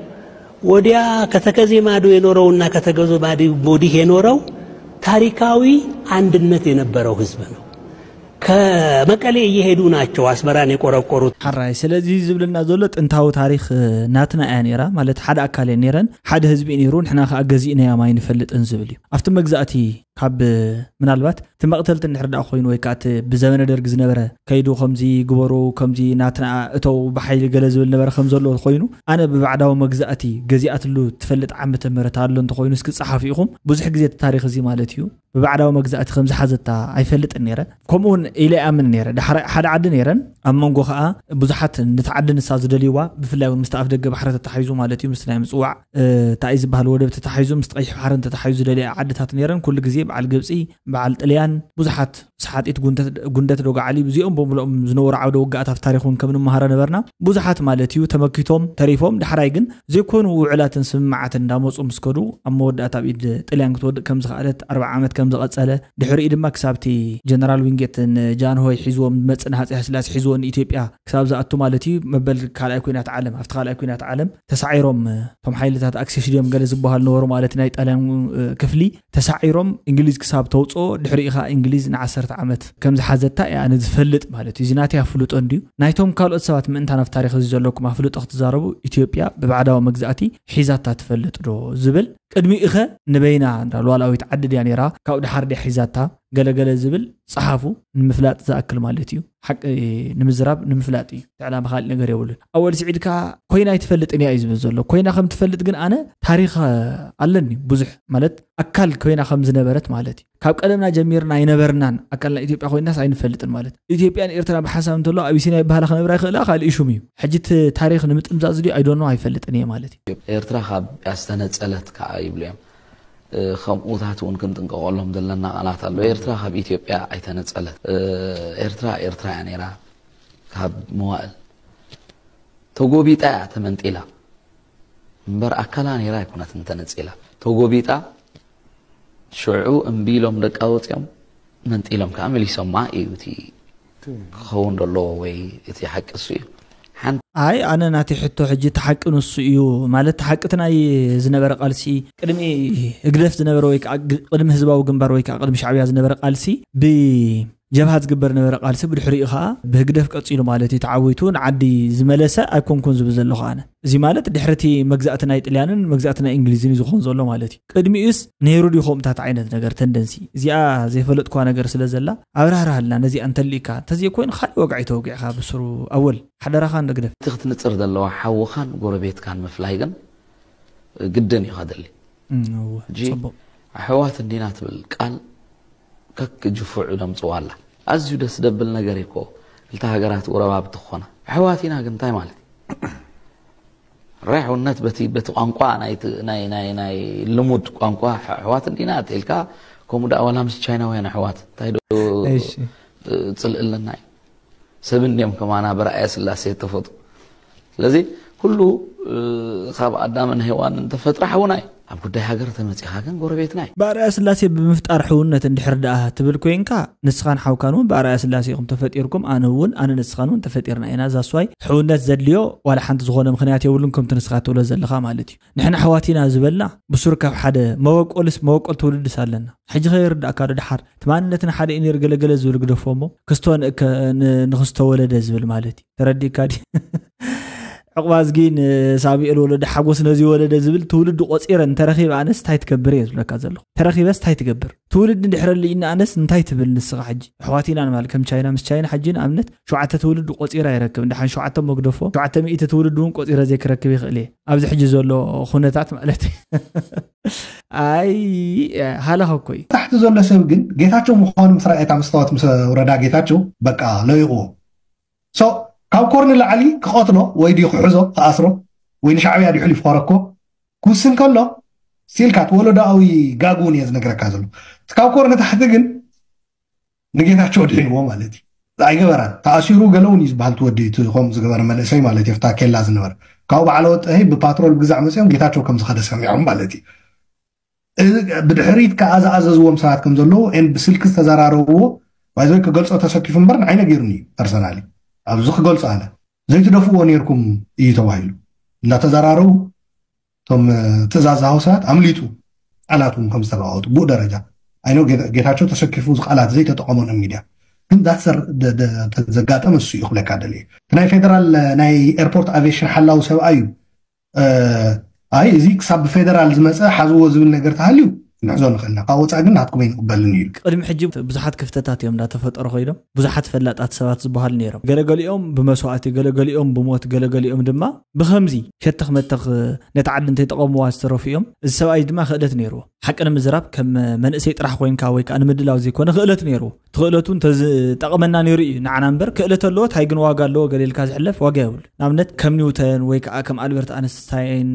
ወዲያ ከተከዜ ማዶ የኖረውና ከተከዜ ማዶ ወዲህ የኖረው ታሪካዊ አንድነት የነበረው ህዝብ ነው። ከመቀሌ እየሄዱ ናቸው አስመራን የቆረቆሩት። ሓራይ። ስለዚ ዝብልና ዘሎ ጥንታዊ ታሪኽ ናትና እያ ነይራ፣ ማለት ሓደ ኣካል እየ ነይረን፣ ሓደ ህዝቢ እዩ ነይሩ፣ ንሕና ከኣ ገዚእናዮም ኣይንፈልጥን ዝብል እዩ። ኣብቲ መግዛእቲ ካብ ምናልባት እቲ መቕተልቲ እንድሕር ደኣ ኮይኑ፣ ወይ ከዓ እቲ ብዘበነ ደርግ ዝነበረ ከይዱ ከምዚ ግበሩ፣ ከምዚ ናትና እተው ብሓይሊ ገለ ዝብል ነበረ ከም ዘሎ ኮይኑ፣ ኣነ ብባዕዳዊ መግዛእቲ ገዚኣትሉ ትፈልጥ ዓመተ ምህረት ኣሎ እንተኾይኑ እስኪ ጸሓፉ ኢኹም። ብዙሕ ግዜ እቲ ታሪኽ እዚ ማለት እዩ ብባዕዳዊ መግዛእቲ ከም ዝሓዘታ ኣይፈልጥን ነይረ። ከምኡ እውን ኢለ ይኣምን ነይረ። ዳሕራይ ሓደ ዓዲ ነይረን፣ ኣብ መንጎ ከኣ ብዙሓት ነቲ ዓዲ ንሳ ዝደልይዋ፣ ብፍላይ እውን ምስቲ ኣፍ ደገ ባሕሪ ተታሒዙ ማለት እዩ፣ ምስቲ ናይ ምጽዋዕ፣ እ፣ እንታይ እዩ ዝበሃል፣ ወደብ ተታሒዙ፣ ምስቲ ቀይሕ ባሕሪ እንተተሓሒዙ ዝደልያ ዓድታት ነይረን። ኩሉ ግዜ በዓል ግብጺ፣ በዓል ጥልያን፣ ብዙሓት ሰሓጢት ጉንደት፣ ጉንደት ዶጋዓሊ፣ እዚኦም ብምልኦም ዝነበሩ ዓውደ ውግኣት ኣብ ታሪኽ እውን ከም ንመሃሮ ነበርና። ብዙሓት ማለት እዩ ተመኪቶም ተሪፎም። ዳሕራይ ግን ዘይኮኑ ውዕላትን ስምምዓትን እንዳመጹ ምስ ከዱ፣ ኣብ መወዳእታ ኣብ ኢድ ጥልያን ክትወድቅ ከም ዝኸኣለት፣ ኣርብዓ ዓመት ከም ዝቐጸለ፣ ድሕሪኡ ድማ ክሳብቲ ጀነራል ዊንጌት ንጃንሆይ ሒዝዎም ዝመጽእ፣ ንሃጺ ሃይለስላሴ ሒዝዎ ንኢትዮጵያ ክሳብ ዝኣቱ ማለት እዩ፣ መበል ካልኣይ ኩናት ዓለም፣ ኣብቲ ካልኣይ ኩናት ዓለም ተሳዒሮም፣ እቶም ሓይልታት ኣክሲስ ድዮም ገለ ዝበሃሉ ነበሩ ማለት ናይ ጣልያን፣ እ፣ ክፍሊ ተሳዒሮም እንግሊዝ ክሳብ ተውፅኦ፣ ድሕሪኡ ኸዓ እንግሊዝ ንዓሰርተ ዓመት ከም ዝሓዘታ እየ ኣነ ዝፈልጥ ማለት እዩ። እዚ ናተይ ኣፍልጦ እንድዩ። ናይቶም ካልኦት ሰባት ምእንታን ኣብ ታሪኽ እዚ ዘለኩም ኣፍልጦ ክትዛረቡ፣ ኢትዮጵያ ብባዕዳዊ መግዛእቲ ሒዛታ ትፈልጥ ዶ ዝብል፣ ቅድሚኡ ኸ ንበይና እንዳ ሉዓላዊት ዓዲ ድያ ነይራ፣ ካብኡ ድሓር ድያ ሒዛታ፣ ገለገለ ዝብል ጸሓፉ፣ ንምፍላጥ ዝኣክል ማለት እዩ። ሓቂ ንምዝራብ ንምፍላጥ እዩ። እቲ ዕላማ ካልእ ነገር የብሉን። ኣወል ስዒድ ከኣ ኮይና ኣይትፈልጥን እያ እዩ ዝብል ዘሎ። ኮይና ከም ትፈልጥ ግን ኣነ ታሪኽ ኣለኒ ብዙሕ፣ ማለት ኣካል ኮይና ከም ዝነበረት ማለት እዩ። ካብ ቀደምና ጀሚርና ኣይነበርናን፣ ኣካል ናይ ኢትዮጵያ ኮይናስ ኣይንፈልጥን ማለት እዩ። ኢትዮጵያን ኤርትራ ብሓሳብ እንተሎ ኣቢሲንያ ይበሃላ ክነብራ ይኽእላ፣ ካልእ ኢሹም እዩ። ሕጂ እቲ ታሪኽ ንምጥምዛዝ ድዩ ኣይዶኖ ኣይፈልጥን እየ ማለት እዩ። ኤርትራ ካብ ዝተነጸለት ከኣ ይብሉ እዮም። እ፣ ከምኡታት እውን ክንጥንቀቐሎም ዘለና ቃላት ኣሎ። ኤርትራ ካብ ኢትዮጵያ ኣይተነጸለት። እ፣ ኤርትራ ኤርትራ እያ ነይራ። ካብ መዋእል ተጎቢጣ እያ ተመንጢላ እምበር ኣካላ ነይራ ኣይኮነትን ተነጺላ። ተጎቢጣ ሽዑ እምቢ ኢሎም ደቃ ወጺኦም መንጢሎም ከዓ መሊሶማ እዩ እቲ ክኸውን ዘለዎ ወይ እቲ ሓቂ እሱ እዩ። ሓንቲ ኣይ ኣነ ናተይ ሕቶ ሕጂ እቲ ሓቂ ንሱ እዩ ማለት እቲ ሓቂ እቲ ናይ ዝነበረ ቃልሲ ቅድሚ ህግደፍ ዝነበረ ወይ ከዓ ግ- ቅድሚ ህዝባዊ ግንባር ወይ ከዓ ቅድሚ ሻዕብያ ዝነበረ ቃልሲ ብጀብሃ ዝግበር ነበረ ቃልሲ ብድሕሪኡ ከዓ ብህግደፍ ቀፂሉ ማለት እዩ ተዓዊቱ ንዓዲ ዝመለሰ ኣይኮንኩን ዝብል ዘለኹ ኣነ እዚ ማለት ድሕርቲ መግዛእቲ ናይ ጥልያንን መግዛእቲ ናይ እንግሊዝን እዩ ዝኾን ዘሎ ማለት እዩ ቅድሚኡስ ነይሩ ድዩ ከምኡታት ዓይነት ነገር ተንደንሲ እዚኣ ዘይፈለጥኳ ነገር ስለ ዘላ ኣብራህራሃልና ነዚኣ እንተሊእካ እንተዘይኮይኑ ካልእ ወግዒ ተወጊዕካ ብስሩ ኣወል ሓደራኻ ንግደፍ እቲ ክትንጽር ዘለዋ ሓውኻን ጎረቤትካን ምፍላይ ግን ግድን እዩ ከድሊ። ሕጂ ኣሕዋት እንዲና ትብል ቃል ከክ ጅፉዕ ኢሎም ጽዋ ኣላ። ኣዝዩ ደስ ደብል ነገር እኮ ክልተ ሃገራት ጎረባብቲ ክኾና ኣሕዋት ኢና ግን እንታይ ማለት እዩ? ራሕውነት በቲ በቲ ቋንቋ ናይ ናይ ናይ ናይ ልሙድ ቋንቋ ኣሕዋት እንዲና ተልካ ከምኡ ደኣ ዋላ ምስ ቻይናውያን ኣሕዋት እንታይ ዶ ጽልእ ኣለና እዩ። ሰብ እንዲዮም ከማና በርኣያ ስላሴ ተፈጡ። ስለዚ ኩሉ ካብ ኣዳምን ሄዋን እንተፈጥራ ሓውና እዩ። ኣብ ጉዳይ ሃገር ተመፂኻ ግን ጎረቤትና እዩ። ብኣርኣያ ስላሴ ብምፍጣር ሕውነት እንድሕር ደኣ ትብል ኮይንካ ንስኻን ሓውካን እውን ብኣርኣያ ስላሴ ኢኹም ተፈጢርኩም ኣነ እውን ኣነ ንስኻን እውን ተፈጢርና ኢና ዛስዋይ ሕውነት ዘድልዮ ዋላ ሓንቲ ዝኾነ ምኽንያት የብሉን ከምቲ ንስኻ ትብሎ ዘለኻ ማለት እዩ ንሕና ኣሕዋት ኢና ዝበልና ብሱር ካብ ሓደ መበቆልስ መበቆል ትውልድስ ኣለና ሕጂ ከይርዳእካ ዶ ድሓር እቲ ማንነትና ሓደ እዩ ነይሩ ገለገለ ዝብል ግደፎ እሞ ክስቶ ንእከ ንክስቶ ወለደ ዝብል ማለት እዩ ተረዲእካ ድዩ ዕቕባ እዝጊ ንሳሙኤል ወለደ ሓጎስ ነዚ ወለደ ዝብል ትውልዲ ቆፂረ እንተረኺበ ኣነስ እንታይ ትገብር እየ ዝብለካ ዘለኹ ተረኺበስ እንታይ ትገብር ትውልዲ እንድሕረ ልኢና ኣነስ እንታይ ትብል ንስኻ ሕጂ ኣሕዋት ኢና ንማል ከም ቻይና ምስ ቻይና ሕጂ ንኣብነት ሸውዓተ ትውልዲ ቆፂረ ኣይረክብ እንዳሓን ሸውዓተ መግደፎ ሸውዓተ ሚእቲ ትውልዲ እውን ቆፂረ ዘይክረክብ ይኽእል እየ ኣብዚ ሕጂ ዘሎ ኩነታት ማለት ኣይ ሃለኸ እኮ እዩ ታሕቲ ዘሎ ሰብ ግን ጌታቸው ምዃኑ ምስ ረኣየ እታ መስታወት ምስ ወረዳ ጌታቸው በቃ ለይቑዎ so ካብ ኮር ንላዕሊ ክቐትሎ ወይ ድዩ ክሕዞ ክኣስሮ ወይ ንሻዕብያ ድሕሉ ይፍኸረኮ ክውስን ከሎ still እካ እቲ ወለዶኣዊ ጋግ እውን እየ ዝነግረካ ዘሎ እቲ ካብ ኮር ንታሕቲ ግን ንጌታቸው ድሒንዎ ማለት እዩ ኣይገበራን። ተኣሲሩ ገለ እውን እዩ ዝበሃል፣ ትወዲ እቲ ከምኡ ዝገበረ መንእሰይ ማለት እዩ፣ ኣብታ ኬላ ዝነበረ። ካብኡ በዓለ ወጥሀይ ብፓትሮል ብግዛዕ መፅኦም ጌታቸው ከም ዝኸደ ሰሚዖም ማለት እዩ። እዚ ብድሕሪት ከኣ ዝኣዘዝዎም ሰባት ከም ዘለዉ ኤን ብስልኪ ዝተዘራረብዎ ባይዘይ ክገልጾ ተሰኪፉ እምበር ንዓይ ነጊሩኒ እዩ ፐርሰናሊ። ኣብዚ ክገልጾ ኣነ ዘይትደፍእዎ ነርኩም እዩ ተባሂሉ እንዳተዘራረቡ እቶም ትእዛዝ ዝሃቡ ሰባት ኣምሊጡ ቃላት እውን ከም ዝተለዋወጡ ብኡ ደረጃ ኣይኖ ጌታቸው ተሰኪፉ ቃላት ዘይተጠቀመ ሚዲያ ግን ዘጋጠመ እሱ እዩ ክብለካ ደልየ ናይ ፌደራል ናይ ኤርፖርት ኣቪሽን ሓላዊ ሰብኣይ እዩ። ኣይ እዚ ክሳብ ብፌደራል ዝመፀ ሓዝዎ ዝብል ነገር ተሃልዩ ክንሕዞ ንኽእል ኢና። ካብ ወፃኢ ግን ናትኩም ኣይንቕበልን እዩ ኢሉ። ቅድሚ ሕጂ ብዙሓት ክፍተታት እዮም እንዳተፈጠሩ ኮይኖም ብዙሓት ፈላጣት ሰባት ዝበሃሉ ነይሮም። ገለገሊኦም ብመስዋእቲ፣ ገለገሊኦም ብሞት፣ ገለገሊኦም ድማ ብኸምዚ ሸተኽ መተኽ ነቲ ዓዲ እንተይጠቐምዋ ዝተረፉ እዮም። እዚ ሰብኣይ ድማ ክእለት ነይርዎ። ሓቂ ንምዝራብ ከም መንእሰይ ጥራሕ ኮይንካ ወይ ከዓ ንምድላው ዘይኮነ ክእለት ነይርዎ። ትኽእለቱ እንተዝጠቕመና ነይሩ እዩ ንዓና እምበር ክእለት ኣለዎ ታይ ግን ዋጋ ኣለዎ ገለ ኢልካ ዝሕለፍ ዋጋ የብሉ። ንኣብነት ከም ኒውተን ወይ ከዓ ከም ኣልበርት ኣንስታይን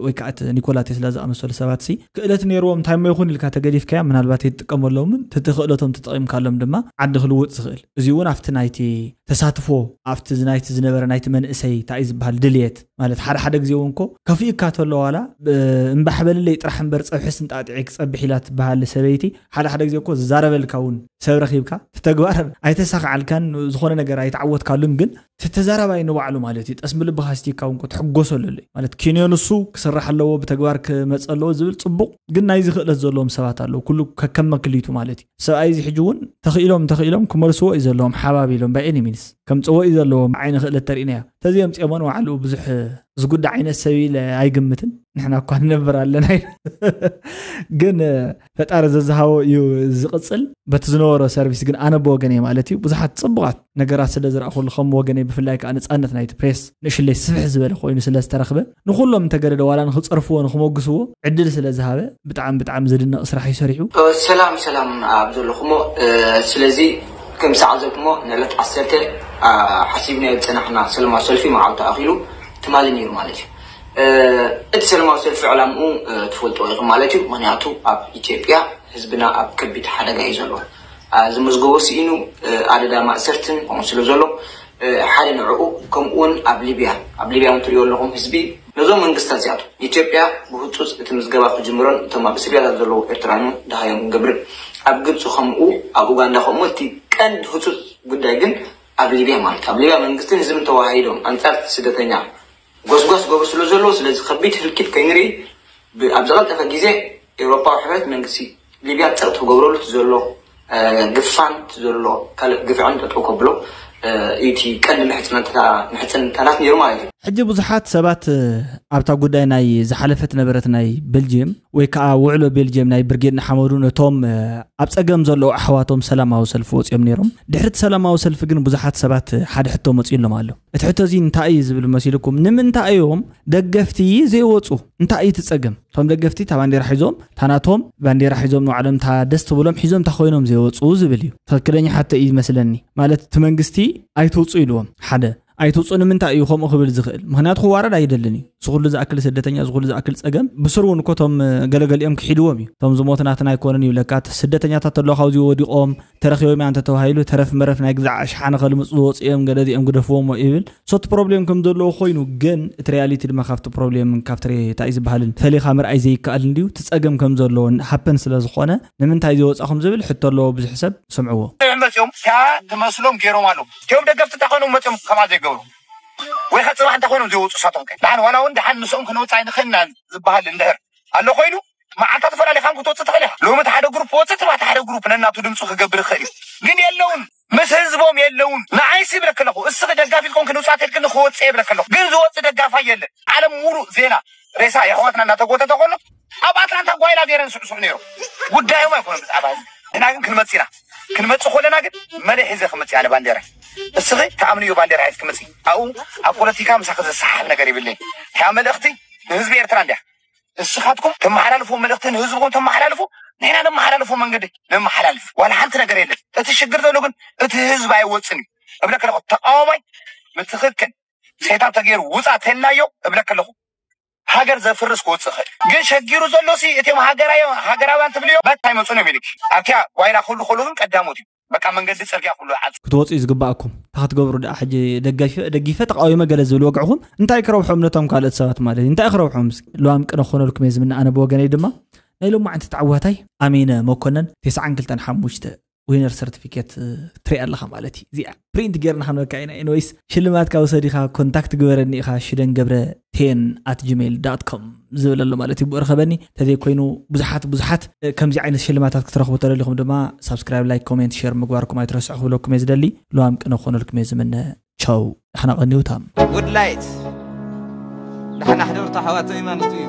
ወይ ከዓ እቲ ኒኮላ ቴስላ ዝኣመሰሉ ሰባት ሲ ክእለት ነይርዎም እንታይ ሞ ይኹን ኢልካ ተገዲፍካያ ምናልባት ይትጥቀመሎምን ትቲ ክእለቶም ተጠቒምካሎም ድማ ዓዲ ክልውጥ ዝኽእል እዚ እውን ኣብቲ ናይቲ ተሳትፎ ኣብቲ ናይቲ ዝነበረ ናይቲ መንእሰይ እንታይ ዝበሃል ድልየት ማለት ሓደ ሓደ ግዜ እውን ኮ ከፊእካ ተሎ ዋላ እምባሕ በልለይ ጥራሕ እምበር ፀብሒ ስንጣጢዐ ክፀብሕ ኢላ ትበሃል ሰበይቲ ሓደ ሓደ ግዜ እኮ ዝዛረበልካ እውን ሰብ ረኺብካ እቲ ተግባር ኣይተሳኽዓልካን ዝኾነ ነገር ኣይተዓወትካሉን ግን እቲ ተዛራባይ ንባዕሉ ማለት እዩ ጠስሚ ልብኻ ስቲካ እውን ትሕጎሰሉ ኣሎ ማለት ኪንዮ ንሱ ክስራሕ ኣለዎ ብተግባር ክመፀ ኣለዎ ዝብል ፅቡቕ ግን ናይ ዝኽእለት ዘለዎም ሰባት ኣለዉ ኩሉ ከከም መክሊቱ ማለት እዩ ሰብኣይ እዚ ሕጂ እውን ተኽኢሎም ተኽኢሎም ክመልስዎ እዩ ዘለዎም ሓባብ ኢሎም ባይ ኤኒ ሚንስ ከምፅዎ እዩ ዘለዎም ዓይኒ ክእለት ተሪእናያ ተዚ የምፅኦሞ ንባዕሉ ብዙሕ ዝጉዳእ ዓይነት ሰብ ኢለ ኣይግምትን ንሕና እኳ ንነብር ኣለና ግን ፈጣሪ ዘዝሃቦ እዩ ዝቕፅል በቲ ዝነበሮ ሰርቪስ ግን ኣነ ብወገን እየ ማለት እዩ ብዙሓት ፅቡቓት ነገራት ስለ ዝረእኹሉ ከም ወገነይ ብፍላይ ከዓ ነፃነት ናይቲ ፕሬስ ንእሽለይ ስፍሕ ዝበለ ኮይኑ ስለ ዝተረኽበ ንኩሎም እንተገደደ ዋላ ንክፀርፍዎ ንክመጉስዎ ዕድል ስለ ዝሃበ ብጣዕሚ ብጣዕሚ ዝድነቕ ስራሕ እዩ ሰሪሑ ሰላም ሰላም ኣብ ዘለኹሞ ስለዚ ከም ዝዓዘብኩሞ ንዕለት ዓሰርተ ሓሲብናዮ ዝፀናሕና ሰለማዊ ሰልፊ መዓልቱ ኣኺሉ ትማሊ ነይሩ ማለት እዩ እቲ ሰለማዊ ሰልፊ ዕላምኡ ትፈልጥዎ ኢኹም ማለት እዩ ምክንያቱ ኣብ ኢትዮጵያ ህዝብና ኣብ ከቢድ ሓደጋ እዩ ዘሎ ዝመዝገቦ ስኢኑ ኣደዳ ማእሰርትን ከምኡ ስለ ዘሎ ሓደ ንዕኡ ከምኡውን ኣብ ሊብያ ኣብ ሊብያ እንትሪኦ ኣለኹም ህዝቢ ነዞም መንግስታት እዚኣቶም ኢትዮጵያ ብህፁፅ እቲ ምዝገባ ክጅምሮን እቶም ኣብ እስር ቤታት ዘለዉ ኤርትራውያን እውን ድሃዮም ክገብርን ኣብ ግብፂ ከምኡ ኣብ ኡጋንዳ ከምኡ እቲ ቀንዲ ህፁፅ ጉዳይ ግን ኣብ ሊብያ ማለት ኣብ ሊብያ መንግስትን ህዝብን ተዋሃሂዶም ኣንፃር ስደተኛ ጎስጓስ ክገብሩ ስለ ዘለዉ ስለዚ ከቢድ ህልቂት ከይንርኢ ኣብ ዝቐልጠፈ ግዜ ኤውሮፓዊ ሕብረት መንግስቲ ሊብያ ፀቕጢ ክገብረሉ እቲ ዘሎ ግፋን እቲ ዘሎ ካልእ ግፍዕን ጠጠው ከብሎ እቲ ቀንዲ ምሕፅንታላት ነይሩ ማለት እዩ። ሕጂ ብዙሓት ሰባት ኣብታ ጉዳይ ናይ ዝሓለፈት ነበረት ናይ ቤልጅየም ወይ ከዓ ውዕሎ ቤልጅየም ናይ ብርጌድ ንሓመዱ ነቶም ኣብ ፀገም ዘለዉ ኣሕዋቶም ሰላማዊ ሰልፊ ወፂኦም ነይሮም። ድሕሪ እቲ ሰላማዊ ሰልፊ ግን ብዙሓት ሰባት ሓደ ሕቶ መፂኡሎም ኣሎ። እቲ ሕቶ እዚ እንታይ እዩ ዝብል መሲልኩም? ንምንታይ እዮም ደገፍቲ ዘይወፁ? እንታይ እዩ እቲ ፀገም? እቶም ደገፍቲ እታ ባንዴራ ሒዞም እታ ናቶም ባንዴራ ሒዞም ንባዕሎም እታ ደስ ትብሎም ሒዞም እታ ኮይኖም ዘይወፁ ዝብል እዩ። ትኽክለኛ ሕቶ እዩ ዝመስለኒ። ማለት እቲ መንግስቲ ኣይትውፁ ኢልዎም ሓደ ኣይትውፁ ንምንታይ እዩ ከምኡ ክብል ዝኽእል? ምክንያቱ ክዋረድ ኣይደልን እዩ። እዚ ኩሉ ዝኣክል ስደተኛ እዚ ኩሉ ዝኣክል ፀገም ብስሩ እውን እኮ እቶም ገለገሊኦም ክሒድዎም እዩ። እቶም ዝሞቱ ናትና ኣይኮኑን ይብለካ። ስደተኛታት ኣለዉ ካብዚ ወዲቖም ተረኺቦም እያ እንተተባሂሉ ተረፍ መረፍ ናይ ግዛዕ ኣሽሓ ንኸልምፁ ዝወፁ እዮም ገለ እዚኦም ግደፍዎም ይብል። ሶ እቲ ፕሮብሌም ከም ዘለዎ ኮይኑ ግን እቲ ሪያሊቲ ድማ ካብቲ ፕሮብሌምን ካብቲ እንታይ ዝበሃልን ፈሊኻ ምርኣይ ዘይከኣልን ድዩ? እቲ ፀገም ከም ዘለዎ ሃፐን ስለ ዝኾነ ንምንታይ ዘይወፃኹም ዝብል ሕቶ ኣለዎ ብዙሕ ሰብ ስምዕዎ። መፅኦም እታ ትመስሎም ገይሮም ኣለዉ። እቲኦም ደገፍቲ እንታይ ኮይኖም መፅኦም ከምኣ ዘይገብሩ ወይ ከ ፅባሕ እንታይ ኮይኖም ዘይወፁ እሳቶም ከ ደሓን ዋላ እውን ደሓን ምስኦም ክንወፅእ ኣይንኽእልናን ዝበሃል እንድሕር ኣሎ ኮይኑ መዓልታት ፈላሊኻን ክትወፅእ ትኽእል ኢኻ። ሎሚ እቲ ሓደ ግሩፕ ወፅእ ትባዕ ሓደ ግሩፕ ነናቱ ድምፁ ክገብር ይኽእል እዩ። ግን የለውን ምስ ህዝቦም የለውን። ንዓይሲ ይብለክ ኣለኹ እስኺ ደጋፊ ዝኾንክ ንውፃት ኢልክኒ ክወፅእ ይብለክ ኣለኹ። ግን ዝወፅእ ደጋፋይ የለን። ዓለም ሙሉእ ዜና ሬሳ የሕዋትና እናተጎተተ ከሎ ኣብ ኣትላንታ ጓይላ ገይረን ስዕስዑ ነይሮም። ጉዳዮም ኣይኮነን ብዛዕባ እዚ። ንሕና ግን ክንመፅእ ኢና። ክንመፅእ ከለና ግን መለይ ሒዘ ክመፅእ ኣነ ባንዴራ። እስኺ ተኣምንዮ ባንዴራ ሒዝ ክመፅእ ኣብኡ ኣብ ፖለቲካ ምሳኺ ዘሰሓሕብ ነገር የብለይ። እያ መልእኽቲ ንህዝቢ ኤርትራ እንድያ። እስኻትኩም ተመሓላልፉ መልእኽቲ ንህዝብኹም ተመሓላልፉ። ንሕና ነመሓላልፎ መንገዲ ነመሓላልፍ። ዋላ ሓንቲ ነገር የለን። እቲ ሽግር ዘሎ ግን እቲ ህዝቢ ኣይወፅን እዩ እብለክ ኣለኹ። ተቃዋማይ ብትኽክል ሴታብ ተገይሩ ውፃ ተልናዮ እብለክ ኣለኹ። ሃገር ዘፍርስ ክወፅእ ይኽእል ግን ሸጊሩ ዘሎ ሲ እቲም ሃገራዮ ሃገራውያን ትብልዮ በት ኣይመፁን እዮም ኢልክ ኣብቲያ ዋይላ ክህሉ ከሉ ግን ቀዳሞት እዩ። በቃ መንገዲ ጽርግያ ኩሉ ይዓጽ ክትወፁ እዩ ዝግባኣኩም። እንታይ ክትገብሩ ደኣ ሕጂ ደጋፊ- ደጊፈ ተቃዊመ ገለ ዝብል ወግዕኹም እንታይ ክረብሖም ነቶም ካልኦት ሰባት ማለት እዩ? እንታይ ክረብሖም? እስኪ ለዋም ቅነ ክኾነልኩም እየ ዝምነ ኣነ ብወገነይ ድማ ናይ ሎማዓንቲ ተዓዋታይ ኣሚነ መኮነን ተስዓን ክልተን ሓሙሽተ ዊነር ሰርቲፊኬት ትርኢ ኣለኻ ማለት እዩ። እዚኣ ፕሪንት ጌርና ክንበካ ኢና። ኤንወይስ ሽልማትካ ውሰድ ኢኻ ኮንታክት ግበረኒ ኢኻ ሽደን ገብረ ቴን ኣት ጂሜል ዳት ኮም ዝብል ኣሎ ማለት እዩ። ብኡ ርኸበኒ። ተዘይኮይኑ ብዙሓት ብዙሓት እ፣ ከምዚ ዓይነት ሽልማታት ክትረኽቡ ተደሊኹም ድማ ሳብስክራይብ፣ ላይክ፣ ኮሜንት፣ ሼር ምግባርኩም ኣይትረስዑ ክብለኩም እየ ዝደሊ። ለዋም ቅነ ክኾነልኩም እየ ዝምነ። ቻው፣ ደሕና ቀንዩ ታም። ውድላይት ደሓና ሕደሩ ተሓዋተይ ማለት እዩ።